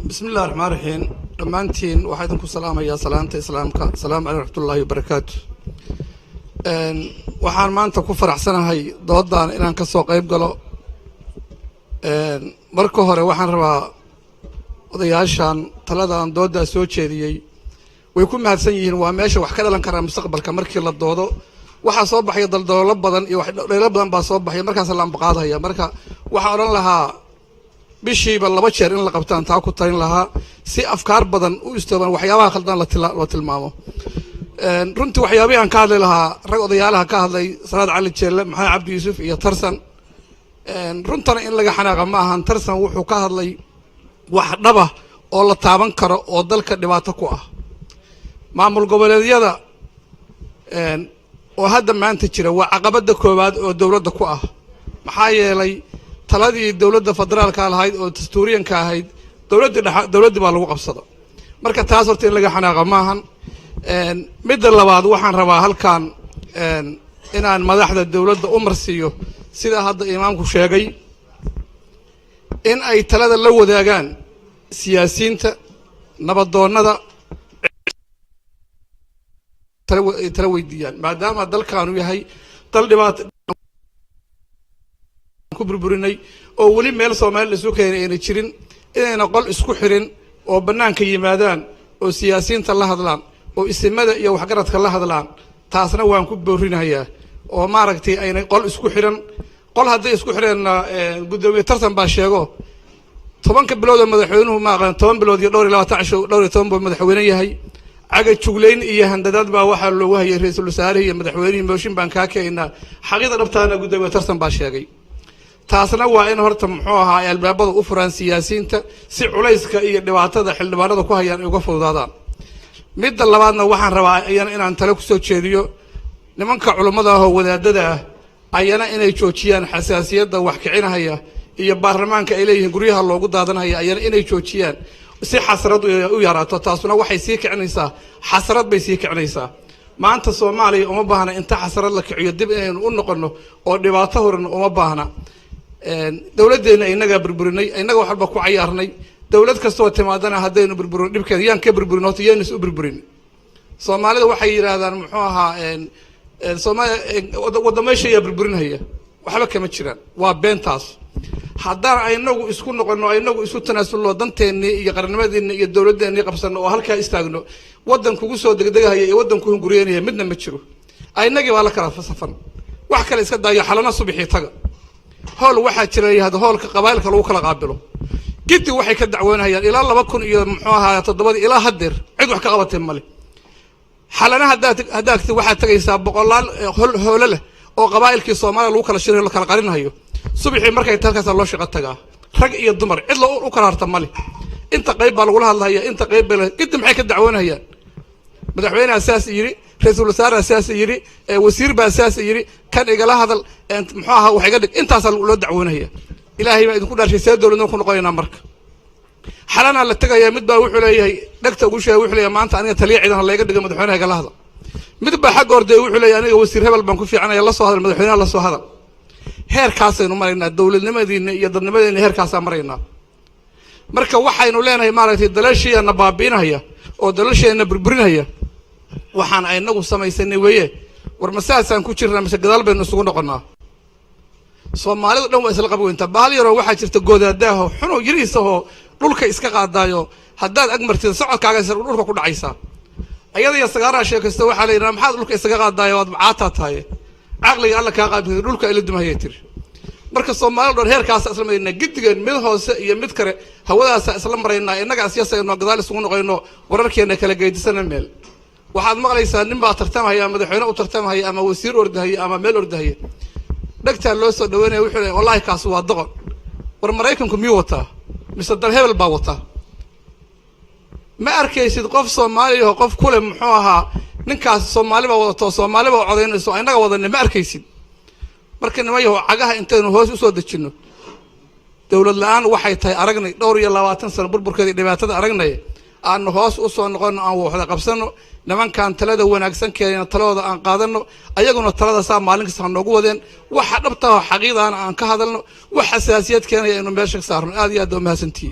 Bismi Illahi Raxmaan Raxiim. Dhammaantiin waxaa idinku salaamayaa salaamta Islaamka. Asalaamu caleykum raxmatullahi wabarakaatu. Waxaan maanta ku faraxsanahay doodan inaan ka soo qayb galo. Marka hore waxaan rabaa odayaashan taladan dooddaa soo jeediyey, way ku mahadsan yihiin. Waa meesha wax ka dhalan karaa mustaqbalka. Markii la doodo waxaa soo baxaya daldaloolo badan iyo dheelo badan baa soo baxaya, markaas la ambaqaadhaya. Marka waxaan odhan lahaa bishiiba 2 jeer in la qabtaan taa ku talin lahaa, si afkaar badan u istooban, waxyaabaha khaldan loo tilmaamo. Runtii waxyaabihii aan ka hadli lahaa rag odayaalaha ka hadlay, Salaad Cali Jeelle, Maxamed Cabdi Yuusuf iyo Tarsan. Runtana in laga xanaaqa ma ahan. Tarsan wuxuu ka hadlay wax dhaba oo la taaban karo oo dalka dhibaato ku ah. Maamul goboleedyada oo hadda maanta jira waa caqabadda koowaad oo dowladda ku ah, maxaa yeelay taladii dowladda federaalka lahayd oo dastuuriyanka ahayd dowladdii dhex dowladdii baa lagu qabsado. Marka taas horta in laga xanaaqa maahan. Midda labaad, waxaan rabaa halkan inaan madaxda dowladda u marsiiyo, sida hadda imaamku sheegay, in ay talada la wadaagaan siyaasiyiinta, nabadoonnada, tala weydiiyaan, maadaama dalkaanu yahay dal dhibaato ku burburinay oo weli meel Soomaali la isu keenay ayna jirin, inayna qol isku xirin oo bannaanka yimaadaan oo siyaasiyiinta la hadlaan oo isimada iyo waxgaradka la hadlaan. Taasna waan ku boorinayaa, oo maaragtay aynay qol isku xiran. Qol hadday isku xireenna, guddoomiye Tartan baa sheego 10-ka bilood oo madaxweynuhu, ma aqaan, 10 bilood iyo dhowr iyo labaatan casho, dhowr iyo toban buu madaxweyne yahay. Caga juglayn iyo handadaad baa waxaa loogu hayay ra-iisul wasaarihii iyo madaxweynihii, mooshin baan kaa keenaynaa. Xaqiiqda dhabtaana guddoomiye Tartan baa sheegay. Taasna waa in horta muxuu ahaa ay albaabada u furaan siyaasiyiinta, si culayska iyo dhibaatada xildhibaanada ku hayaan ay uga fududaadaan. Midda labaadna, waxaan rabaa ayana inaan tale kusoo jeediyo nimanka culummada ah oo wadaadada ah, ayana inay joojiyaan xasaasiyadda wax kicinahaya iyo baarlamaanka ay leeyihiin guryaha loogu daadanaya, ayana inay joojiyaan si xasrad u yaraato. Taasuna waxay sii kicinaysaa, xasrad bay sii kicinaysaa. Maanta Soomaaliya uma baahna inta xasrad la kiciyo dib inaynu u noqono oo dhibaato horena uma baahna. Dowladdeenna innagaa burburinay, innaga wax walba ku cayaarnay. Dowlad kastoo timaadana haddaynu burburin dhibkeeda yaan ka burburin, horta yaynu is u burburin. Soomaalida waxay yidhaahdaan muxuu ahaa Soomaaliya waddameesha ayaa burburinhaya. Waxba kama jiraan, waa beentaas. Haddaan aynagu isku noqono, aynagu isu tanaasulno, danteennii iyo qarnimadeenni iyo dowladdeenii qabsano oo halkaa istaagno, waddan kugu soo degdegahaya iyo waddan ku hunguriyeynaya midna ma jiro. Aynagii baa la kala safan. Wax kale iska daayo, Xalana subaxii taga, hool waxaa jira yihahdo hoolka qabaa'ilka lagu kala qaabilo. Giddi waxay ka dacwoonayaan ilaa laba kun iyo muxuu ahaa toddobadii ilaa haddeer, cid wax ka qabatay male. Xalana haddaad waxaad tegaysaa boqolaal hoolo leh oo qabaa'ilkii Soomaaliya lagu kala shirayo, la kala qarinayo. Subaxii markay tahay halkaasaa loo shaqo tagaa, rag iyo dumar, cid la u kala harta male. Inta qayb baa lagula hadlahaya, inta qayb bay. Giddi maxay ka dacwoonayaan? Madaxweyneha saas yidhi, ra-iisul wasaaraha saas yidhi, wasiir baa saas yidhi, kan igala hadal, muxuu ahaa wax iga dhig, intaasaa loo dacwoonaya. Ilaahay baa idinku dhaarshay, see dowladnimo ku noqonaynaa? Marka Xalanaa la tegayaa, mid baa wuxuu leeyahay, dhegta ugu sheegay, wuxuu leeyahay maanta aniga taliya ciidan layga dhigo, madaxweynaha igala hadal. Mid baa xagga ordaya, wuxuu leeyahay aniga wasiir hebel baan ku fiicanaya, la soo hadal madaxweynaha, la soo hadal. Heerkaasaynu maraynaa, dowladnimadiina iyo dadnimadeena heerkaasaa maraynaa. Marka waxaynu leenahay maaragtay dalashiina baabi'inaya oo dalasheena burburinaya waxaan aynagu samaysanay weeye. War masaasaan ku jirnaa mise gadaal baynu isugu noqonnaa? Soomaalidu dhan waa isla qabi weyntaa. Bahal yaroo waxaa jirta goodaadaaho xunoo yariisahoo dhulka iska qaadaayo, haddaad ag martid socodkaaga dhulka ku dhacaysaa. Ayada iyo sagaaraha sheekaysto, waxaa la yidhaha, maxaad dhulka isaga qaadaayo, waad macaataa tahay, caqliga Alla kaa qaadi, dhulka ila dumahayay tiri. Marka Soomaalida dhan heerkaasa isla maraynaa, giddigeen mid hoose iyo mid kale hawadaasa isla maraynaa. Innaga asyasayno gadaal isugu noqoyno, wararkeena kala geydisana. Meel waxaad maqlaysaa nin baa tartamhaya, madaxweyne u tartamhaya ama wasiir ordahaya ama meel ordahaya, dhegtaa loo soo dhaweynaya, wuxuu leeyahay wallahi kaasi waa doqon. War Maraykanku miyuu wataa mise dal hebel baa wataa? Ma arkaysid qof Soomaaliya oo qof kule muxuu ahaa ninkaas Soomaali baa wadato, Soomaali baa codaynayso, innaga wadanay, ma arkaysid. Marka niman yahow, cagaha intaynu hoos usoo dejinno, dowlad la-aan waxay tahay aragnay, dhowr iyo labaatan sano burburkeeda iyo dhibaatada aragnay, aanu hoos usoo noqono, aan waxda qabsano. Nimankan talada wanaagsan keenayna taladooda aan qaadano, ayaguna talada saa maalin kasta ha noogu wadeen. Waxa dhabtaho xaqiiqdaana aan ka hadalno, wax xasaasiyad keenaya aynu meesha ka saarno. Aad iyo aad baa umahadsantihiin.